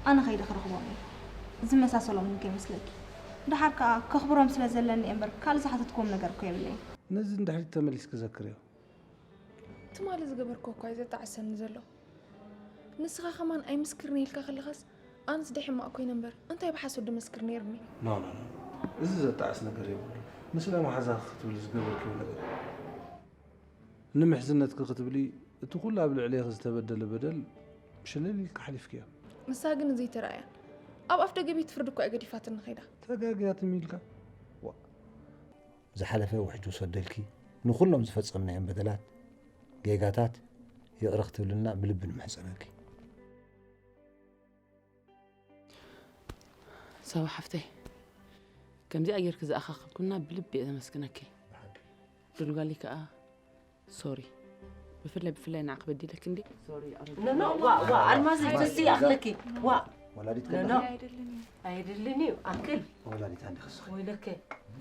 ኣነ ከይደ ክረኽቦም እየ። ዝመሳሰሎም እውን ከይመስለኪ። ደሓር ከኣ ከኽብሮም ስለ ዘለኒ እየ እምበር ካልእ ዝሓተትክዎም ነገር እኮ የብለይን። ነዚ እንድሕሪት ተመሊስኪ ዘክርዮ። ትማሊ ዝገበርክዎ እኳ እዩ ዘጣዕሰኒ ዘሎ። ንስኻ ከማን ኣይምስክርን ኢልካ ከለኻስ ኣነስ ደይ ሕማቕ ኮይነ እምበር እንታይ ብሓሶት ድመስክር ነይርኒ? ኖ ኖ ኖ፣ እዚ ዘጣዕስ ነገር የብሉ። ንስለ መሓዛኺ ክትብሊ ዝገበርክዮ ነገር እዩ። ንምሕዝነትኪ ክትብሊ እቲ ኩሉ ኣብ ልዕሌኺ ዝተበደለ በደል ብሸለል ኢልኪ ሓሊፍክዮ። ንሳ ግን ዘይተራእያ ኣብ ኣፍ ደገ ቤት ፍርዲ እኳ እያ ገዲፋትኒ ከይዳ። ተጋግያ ትም ኢልካ። ዋ ዝሓለፈ ውሕጅ ውሰደልኪ፣ ንኹሎም ዝፈጸምናዮም በደላት፣ ጌጋታት ይቕረ ክትብልና ብልቢ ንምሕጸነኪ። ሳባ ሓፍተይ፣ ከምዚኣ ጌርኪ ዝኣኻኸብኩና ብልቢ እየ ዘመስግነኪ። ዱልጓሊ ከኣ ሶሪ። ብፍላይ ብፍላይ ንዓኺ በዲለኪ እንዲ ሶሪ። ኖ ኖ ዋ ዋ ኣልማዝ ትሲ ኣኽልኪ ዋ ወላዲት ኖ ከላ ኖ ኣይድልን እዩ ኣክል ወላዲት ኣንዲ ክስኺ ወይለከ